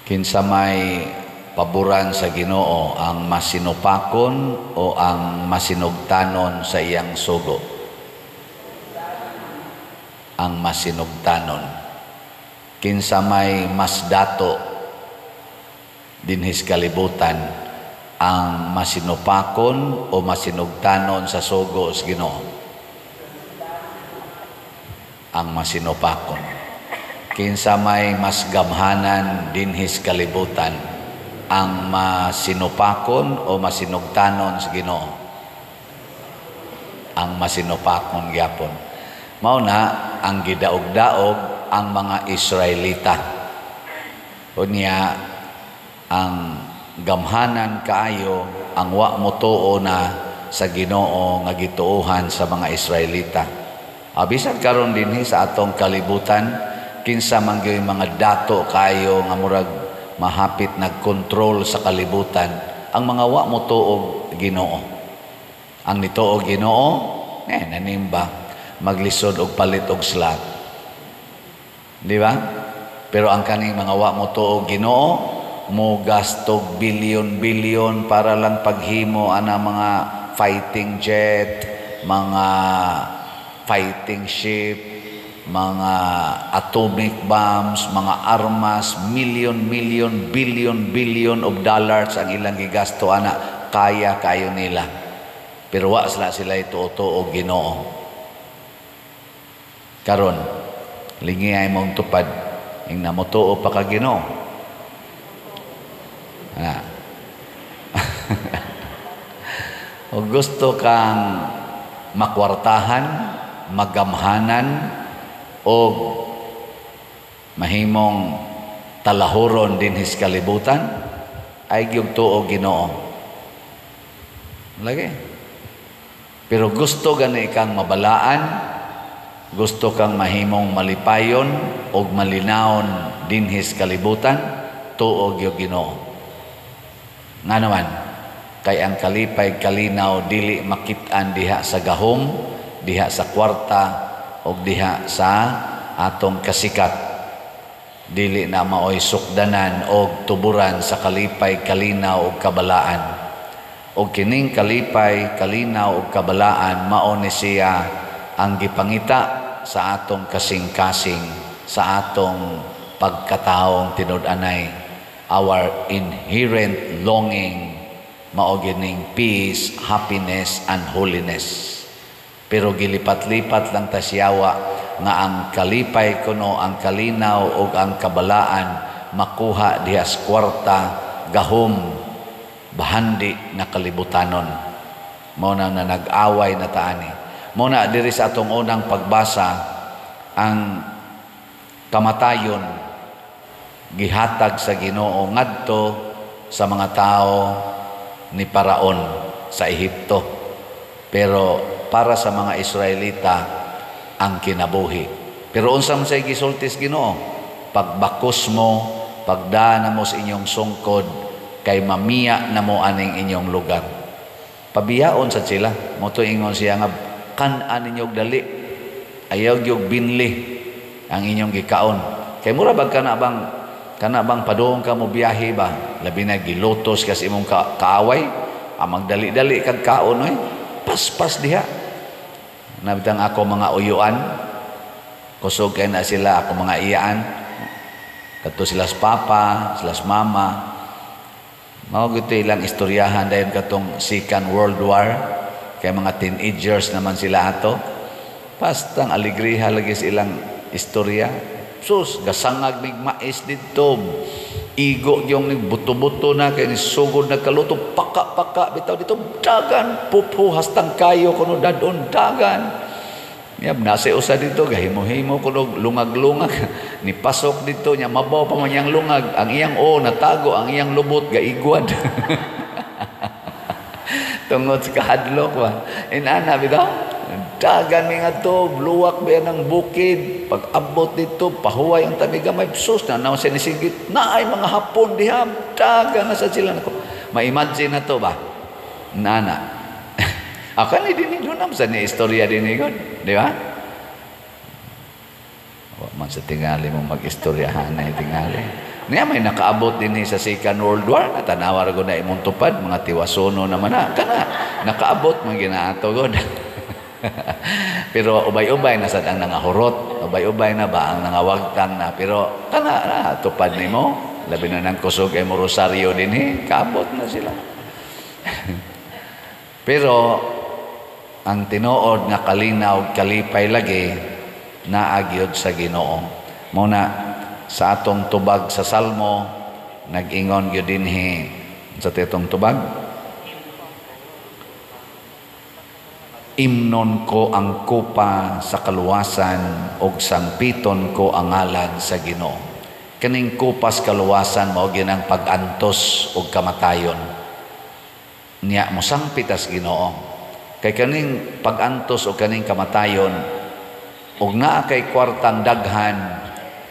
Kinsa may paboran sa Ginoo, ang masinupakon o ang masinugtanon sa iyang sugo? Ang masinugtanon. Kinsa may mas dato dinhis kalibutan, ang masinupakon o masinugtanon sa sugo sa Ginoo? Ang masinupakon. Kinsa may mas gamhanan dinhis kalibutan, ang masinupakon o masinugtanon sa Ginoo? Ang masinupakon gyapon. Mao na ang gidaog-daog ang mga Israelita. Unya ang gamhanan kaayo ang wa motuo na sa Ginoo nga gituohan sa mga Israelita. Bisan karon dinhi sa atong kalibutan, kinsa man gyud mga dato kaayo nga murag mahapit nagkontrol sa kalibutan, ang mga wa motuo Ginoo. Ang nituo Ginoo, nanimba maglisod og palit og slot. Di ba? Pero ang kaning mga wa motuo Ginoo, mo gastog bilyon-bilyon para lang paghimo ana mga fighting jet, mga fighting ship, mga atomic bombs, mga armas, million-million, billion-billion of dollars ang ilang gigasto ana, kaya kayo nila. Pero wa sila sila ituo-tuo Ginoo. Karon, lingi ay mong tupad, ing namutuo pa ka Ginoo. Ana. O gusto kang makwartahan, magamhanan, o mahimong talahuron dinhis kalibutan, ay gyud tuo Ginoo. Lagi. Pero gusto gani kang mabalaan, gusto kang mahimong malipayon og malinawon dinhis kalibutan, tuo gyud Ginoo. Nga naman, kay ang kalipay kalinaw dili makit-an diha sa gahom, diha sa kwarta, og diha sa atong kasikat. Dili na maoy sukdanan og tuburan sa kalipay kalinaw og kabalaan. Og kining kalipay kalinaw og kabalaan mao ni siya ang gipangita sa atong kasing-kasing, sa atong pagkataong tinud-anay. Our inherent longing mao gining peace, happiness and holiness. Pero gilipat-lipat lang ta siyawa nga ang kalipay kuno, ang kalinaw ug ang kabalaan makuha diha sa kwarta, gahom, bahandi na kalibutanon. Mao na na nag-away na taani. Mao na diri sa atong unang pagbasa, ang kamatayon gihatag sa Ginoo ngadto sa mga tao ni Paraon sa Ehipto. Pero para sa mga Israelita ang kinabuhi. Pero unsa man say gisulti sa Ginoo? Pagbakos mo, pagdana mo sa inyong sungkod, kay mamiya na mo aning inyong lugar. Pabiyaon sad sila. Mo ingon siya nga kan-an ninyo dali. Ayaw gyud binli ang inyong gikaon. Kay mura bag kana bang padung ka mo biyahe ba? Labi na gilutos kasi imong kaaway, ang magdali-dali kag kaon oy. Paspas diha. Nabitang ako mga uyuan, kusog kay na sila ako mga iyaan. Kadto sila sa papa, sila sa mama. Mao gyud ilang istoryahan dayon katong Second World War, kay mga teenagers naman sila ato. Pastang alegriha lagi sa ilang istorya. Sus, gasangag mig mais didto. Igo yung buto-buto na kay sugod nagkaluto, paka-paka bitaw dito dagan pupo hastang kayo kuno dadon dagan. Yab nasa usa dito gahimo-himo kuno lungag-lungag ni pasok dito nya mabaw pa man iyang lungag, ang iyang o natago ang iyang lubot gaigwad. Tungod sa kahadlok ba. Inana bitaw dagan mi ngadto luwak ba ng bukid, pag abot dito pahuway ang tabi gamay, sus na naon siya nisigit naay mga Hapon diha dagan na sa sila nako. Ma-imagine na to ba nana. Ako ni dinhi dunam sa ni istorya dinhi gud, di ba? Wa man sa tingali mo mag-istoryahan na tingali. Niya may nakaabot din sa Second World War, natanawa ra gud na imong tupad, mga tiwasono naman na kana nakaabot man ginaato gud. Pero ubay-ubay na sad ang nangahurot, ubay-ubay na ba ang nangawagtang na, pero kana na tupad nimo, labi na nang kusog ay mo rosaryo dinhi, kaabot na sila. Pero ang tinuod nga kalinaw kalipay lagi naa gyud sa Ginoo. Mao na sa atong tubag sa Salmo nag-ingon gyud dinhi sa titong tubag, imnon ko ang kupa sa kaluwasan ug sangpiton ko ang ngalan sa Ginoo. Kaning kupas kaluwasan mao gyud ang pag-antos ug kamatayon. Niya mosangpit tas Ginoo. Kay kaning pag-antos o kaning kamatayon ug naa kay kwartang daghan,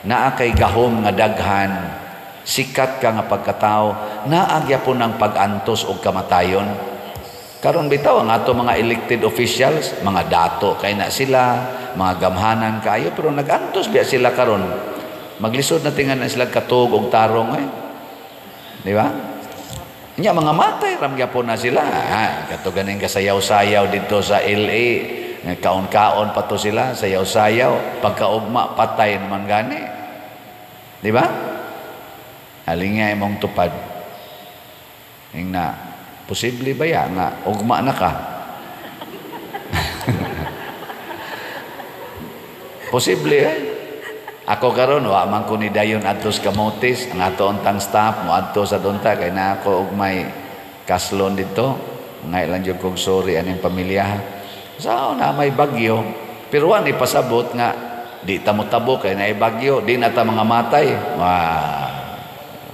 naa kay gahom nga daghan, sikat ka nga pagkatao, naa gyapon ang pag-antos og kamatayon. Karon bitaw ang ato mga elected officials, mga dato kay na sila, mga gamhanan kaayo, pero nag-antos biya sila karon. Maglisod na tingan na sila katuog og tarong eh. Di ba? Nya mga matay ram gyapon na sila. Ha, kato ganing kasayaw-sayaw dito sa LA, kaon-kaon pa to sila, sayaw-sayaw, pagkaugma patay naman gani. Di ba? Halinga imong tupad. Ingna, posible ba ya nga ugma na ka? Posible eh. Ako karon wa man ko ni dayon adto sa Camotes, ang ato untang staff mo adto sa dunta kay na ako og may kaslon didto. Ngay lang jud kog sorry aning pamilya. Sa na may bagyo, pero wa ni pasabot nga di ta motabo kay naay bagyo, di na ta mga matay. Wa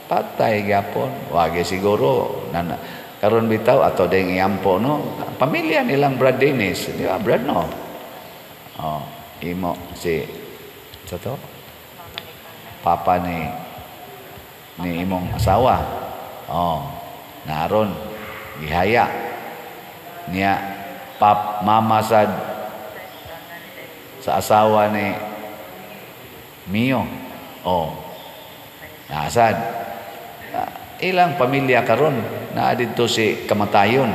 patay gyapon. Wa gyud siguro na, karon bitaw ato ding iampo no. Pamilya nilang Brad Dennis, di ba Brad no? Oh, imo si sa to? Papa ni imong asawa. Oh, naron gihaya niya pap mama sad sa asawa ni Mio. Oh, naasad ilang pamilya karon naa didto si kamatayon.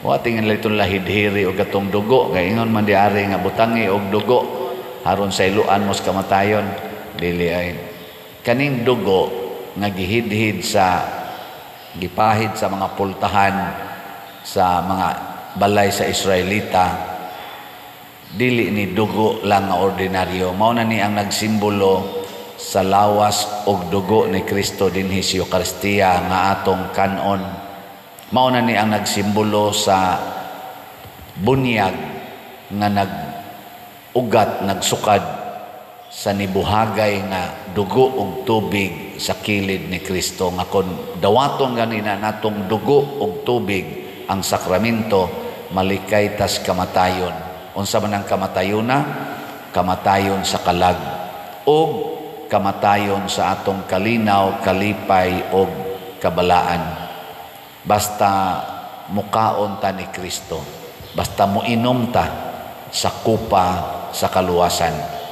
Wa tingan itong lahidhiri og katong dugo kay ingon man di ari nga butangi og dugo aron sa iluan mo sa kamatayon. Dili ay kaning dugo nga gihidhid sa gipahid sa mga pultahan sa mga balay sa Israelita, dili ni dugo lang nga ordinaryo. Mao na ni ang nagsimbolo sa lawas og dugo ni Kristo dinhi sa Eukaristiya nga atong kanon. Mao na ni ang nagsimbolo sa bunyag nga nag-ugat, nagsukad sa nibuhagay nga dugo og tubig sa kilid ni Kristo, nga kon dawaton ganina natong dugo og tubig ang sakramento, malikay tas kamatayon. Unsa man ang kamatayona? Kamatayon sa kalag og kamatayon sa atong kalinaw, kalipay og kabalaan. Basta mukaon ta ni Kristo, basta muinom ta sa kupa sa kaluwasan.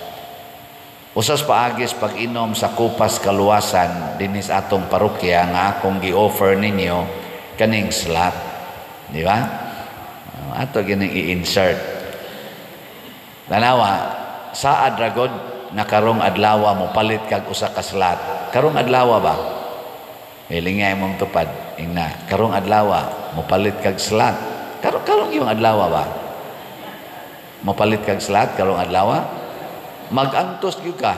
Usas paagis pag-inom sa kupas kaluwasan dinis atong parokya nga akong gi-offer ninyo kaning slot, di ba? Ato gining i-insert. Tanawa, saad ra gud nga karong adlaw mo palit kag usa ka slot. Karong adlaw ba? Hilinga imong tupad ingna, karong adlaw mo palit kag slot. Karong yung adlaw ba? Mo palit kag slot karong adlaw? Magantos gyud ka.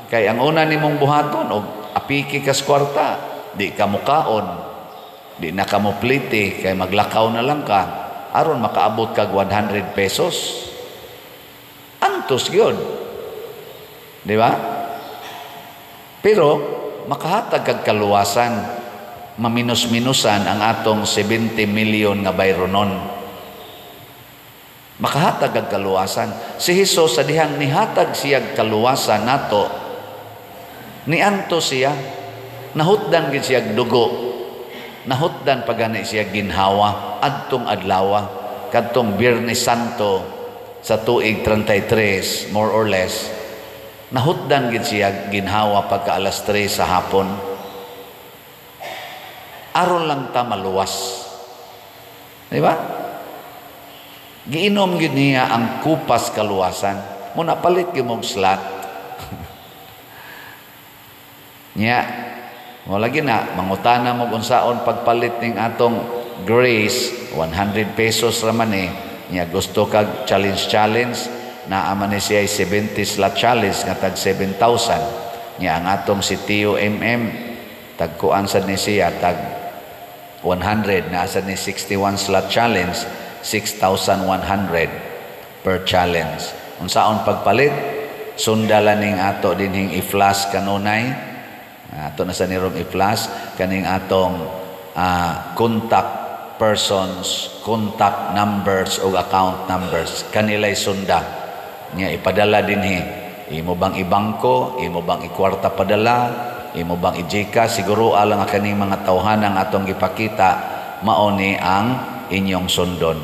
Kay ang una nimong buhaton og apiki kas kwarta, di ka mukaon, di na ka moplite, kay maglakaw na lang ka aron makaabot kag 100 pesos. Antos gyud. Di ba? Pero makahatag kag kaluwasan, maminus-minusan ang atong 70 million nga bayronon. Makahatag ang kaluwasan. Si Hesus sa dihang nihatag siya kaluwasan nato, nianto siya, nahutdan gid siya dugo, nahutdan pagani siya ginhawa adtong adlawa kadtong Biyernes Santo sa tuig 33 more or less, Nahutdan gid siya ginhawa pagka alas 3 sa hapon. Aron lang ta maluwas. Di ba? Giinom gid niya ang kupas kaluwasan. Muna palit gyud mong slot. Nya, mo lagi na mangutana mo unsaon pagpalit ning atong grace, 100 pesos ra man eh. Nya gusto kag challenge challenge, naa man ni siya 70 slot challenge nga tag 7,000. Nya ang atong si Tio MM tagkuan sad ni siya tag 100, naa sad ni 61 slot challenge, 6,100 per challenge. Unsaon pagpalit? Sundala ning ato dinhing i-flash kanunay. Ato na sa nirong i-flash kaning atong contact persons, contact numbers o account numbers. Kanila'y sunda. Nya ipadala dinhi. Imo bang ibangko, imo bang ikwarta padala, imo bang i-GCash, siguro alang nga kaning mga tawhanang atong gipakita mao ni ang inyong sundon.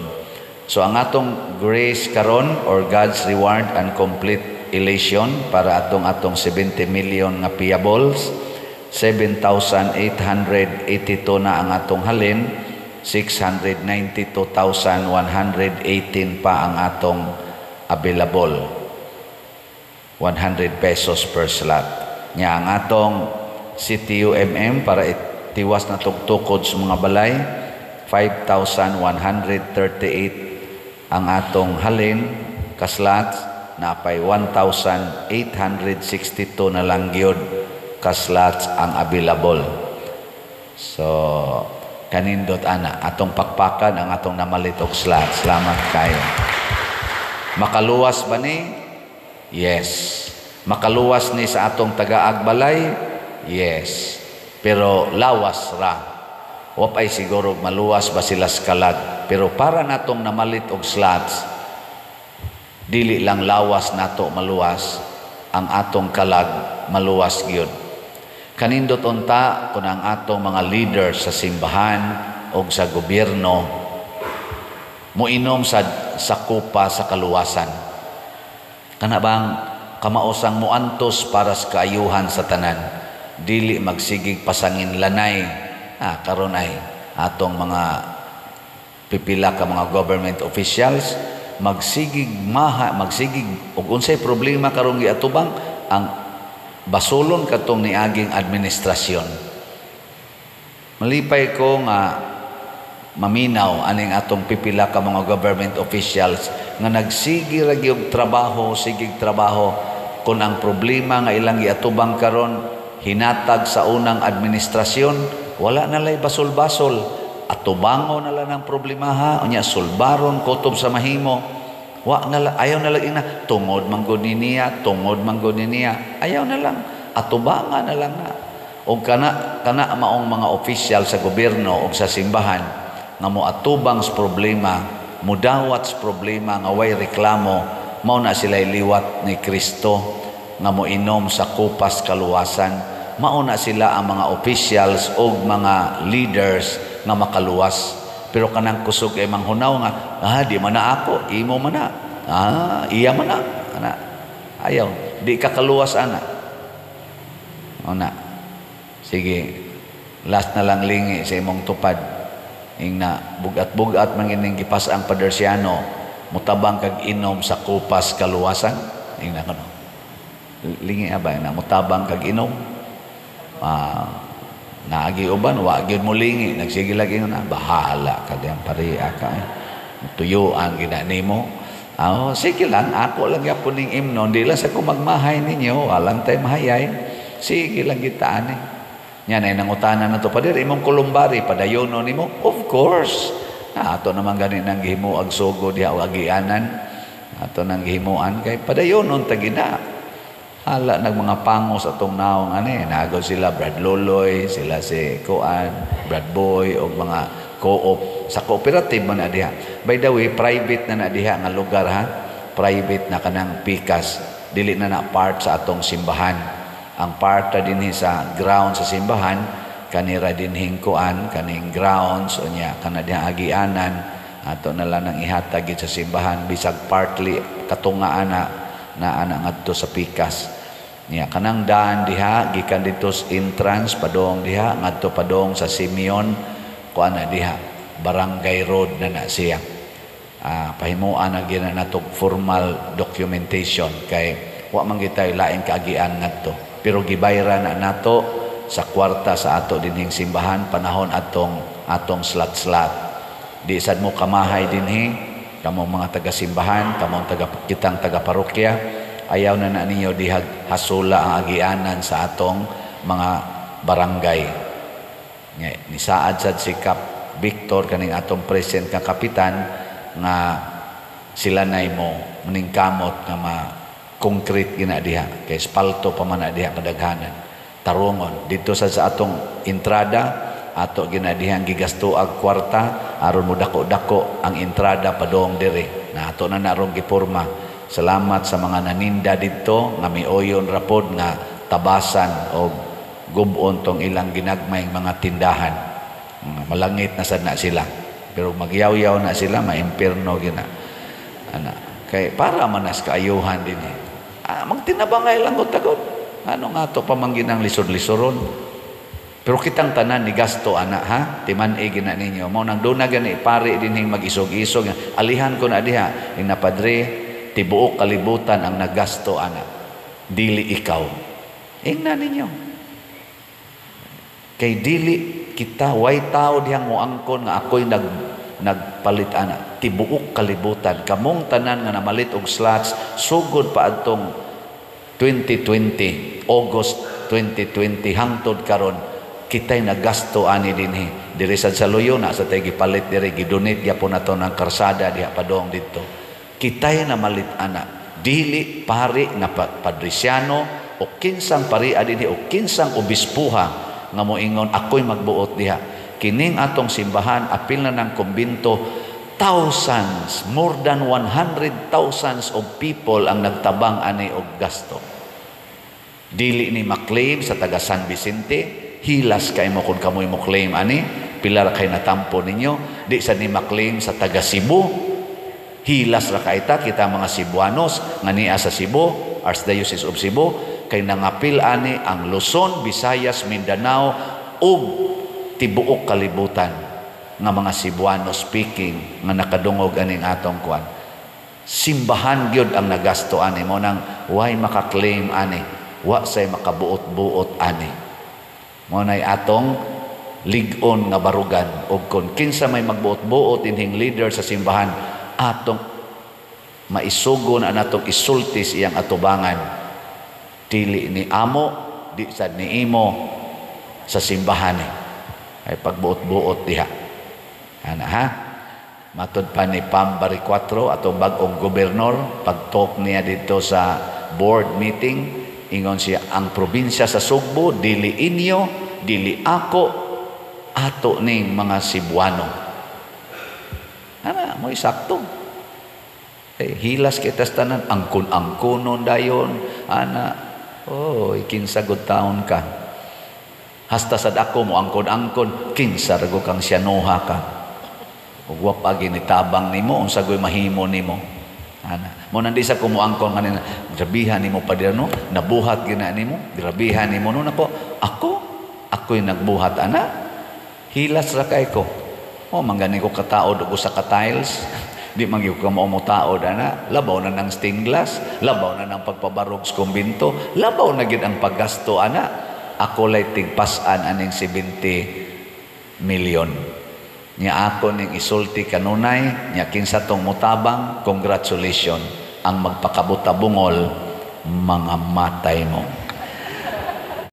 So ang atong grace karon or God's reward and complete elation para atong atong 70 million nga payables, 7,882 na ang atong halin, 692,118 pa ang atong available. 100 pesos per slot. Nya ang atong CTUMM para itiwas na tugtukod sa mga balay, 5,138 ang atong halin ka slots, napay 1,862 na lang gyud ka slots ang available. So kanindot ana atong pakpakan ang atong namalit og slots. Salamat kayo. Makaluwas ba ni? Yes. Makaluwas ni sa atong tagaag balay? Yes. Pero lawas ra. Wa pay siguro maluwas ba sila sa kalag. Pero para natong namalit og slots, dili lang lawas nato maluwas, ang atong kalag maluwas gyud. Kanindot unta kun ang atong mga leaders sa simbahan o sa gobyerno moinom sa kupa sa kaluwasan. Kana bang kamaosang muantos para sa kaayuhan sa tanan, dili magsigig pasangin lanay. Karon ay atong mga pipila ka mga government officials magsigig maha, magsigig og unsay problema karong giatubang ang basolon katong niaging administrasyon. Malipay ko nga maminaw aning atong pipila ka mga government officials nga nagsigi ra gyud trabaho, sigig trabaho kun ang problema nga ilang giatubang karon hinatag sa unang administrasyon, wala na lay basol-basol, atubango na lang ang problema ha, unya sulbaron kutob sa mahimo. Wa na lang, ayaw na lang ina, tungod man gud ni niya, tungod man gud ni niya, ayaw na lang, atubangan na lang na. Og kana maong mga official sa gobyerno og sa simbahan nga moatubang sa problema, mudawat sa problema nga way reklamo, mao na sila liwat ni Kristo nga moinom sa kupas kaluwasan. Mao na sila ang mga officials og mga leaders nga makaluwas. Pero kanang kusog ay manghunaw nga, di man na ako, imo man na, iya man na, ana. Ayaw, di ka kaluwas ana. Ona. Sige, last na lang lingi sa imong tupad. Ingna, bugat-bugat man gining gipas ang Padersiano, mutabang kag inom sa kupas kaluwasan. Ingna kono. Lingi aba na mutabang kag inom. Naagi uban wa gyud mo lingi, nagsige lagi na bahala ka diyan pareha ka eh. Tuyuan gina nimo. Sige lang, ako lang gyapon ning imnon, di lang sa ko magmahay ninyo, walang tay mahayay. Sige lang gitaan eh. Nya nay nangutana na to, pader imong kolumbari padayono nimo? Of course. Na ato naman gani nang gihimo ag sugo diha o agianan. Ato nang gihimuan kay padayonon ta gina. Hala nag mga pangos atong naong ani, nago sila Brad Loloy, sila si Kuan, Brad Boy og mga co-op sa cooperative man na diha. By the way, private na na diha nga lugar ha. Private na kanang pikas, dili na na part sa atong simbahan. Ang part ra dinhi sa ground sa simbahan, kanira dinhing kuan, kaning grounds unya kana diha agianan, ato na lang ang ihatag sa simbahan bisag partly katunga ana na ana ngadto sa pikas. Nya kanang daan diha gikan didto sa entrance padong diha ngadto padong sa Simeon, kuan na diha, barangay road na na siya. Pahimuan na gyud na nato formal documentation kay wa man gitay laing kaagian ngadto. Pero gibayra na nato sa kwarta sa ato dinhing simbahan panahon atong atong slat-slat. Di sad mo kamahay dinhi kamo mga taga-simbahan, kamong taga kitang taga-parokya, ayaw na na ninyo dihag hasula ang agianan sa atong mga barangay. Nisaad sad si Kap Victor, kaning atong present nga kapitan, nga sila nay mo maningkamot nga ma concrete gina diha kay espalto pa man na diha kadaghanan. Tarungon dito sa atong entrada, ato gina diha gigasto ag kwarta aron mo dako-dako ang entrada padong diri na ato na narong giporma. Salamat sa mga naninda didto nga mioyon rapod nga tabasan og gubon tong ilang ginagmayng mga tindahan. Malangit na sad na sila. Pero magyaw-yaw na sila, maimpirno gina. Ana, kay para manas kaayuhan din eh. Magtinabangay lang gud tagod. Ano nga to pamangginang lisod-lisoron. Pero kitang tanan ni gasto ana ha, timan-i gina ninyo. Mao nang duna gani pari dinhing mag-isog-isog. Alihan ko na diha, ina padre, tibuok kalibutan ang nagasto ana. Dili ikaw. Ingna ninyo. Kay dili kita way tao dihang moangkon nga ako'y nagpalit ana. Tibuok kalibutan kamong tanan nga namalit og slots sugod pa adtong 2020, August 2020 hangtod karon, kitay nagasto ani dinhi. Diri sad sa Luyo na sa tay gipalit diri, gidonate gyapon nato ng karsada diha padong didto. Kitay namalit ana, dili pari nga padrisiano o kinsang pari dinhi o kinsang obispuha nga moingon ako'y magbuot diha. Kining atong simbahan apil na ng kumbinto, thousands, more than 100 thousands of people ang nagtabang ani og gasto. Dili ni maklaim sa taga San Vicente, hilas kay mo kung kamoy mo claim ani, pila ra kay natampo ninyo. Di sa ni maklaim sa taga Cebu, hilas ra kay ta kita mga Cebuanos nga niya sa Cebu, Archdiocese of Cebu, kay nangapil ani ang Luzon, Visayas, Mindanao ug tibuok kalibutan nga mga Cebuano speaking nga nakadungog aning atong kuan. Simbahan gyud ang nagasto ani mo nang way makaklaim ani, wa say makabuot-buot ani. Mo nay atong lig-on nga barugan og kon kinsa may magbuot-buot inhing leader sa simbahan, atong maisugo na natong isultis iyang atubangan. Dili ni amo, di sad ni imo sa simbahan ni. Ay pagbuot-buot diha. Ana ha? Matod pa ni Pam Baricuatro, atong bag-ong gobernador, pag-talk niya dito sa board meeting, ingon siya, ang probinsya sa Sugbo, dili inyo, dili ako, ato ning mga Cebuano. Ana, mo'y sakto. Eh, hilas kita sa tanan, angkon-angkonon dayon, ana, oh, kinsa gud taon ka. Hasta sad ako mo angkon-angkon, kinsa ra kang siyanoha ka. Ug wa pa ginitabang nimo, unsa goy mahimo nimo. Ana, mo nandi sa kumuangkon kanina, grabihan nimo pa no, nabuhat gina nimo, grabihan nimo no nako. Ako, ako'y nagbuhat ana. Hilas ra kay ko. O manggani ko kataod og usa ka tiles. Di man gyud ka mao mo taod ana, labaw na ng stained glass, labaw na ng pagpabarog sa kumbinto, labaw na gid ang paggasto ana. Ako lay tigpas-an aning 70 million. Nya ako ning isulti kanunay, nya kinsa tong mutabang, congratulations. Ang magpakabuta bungol, mga matay mo.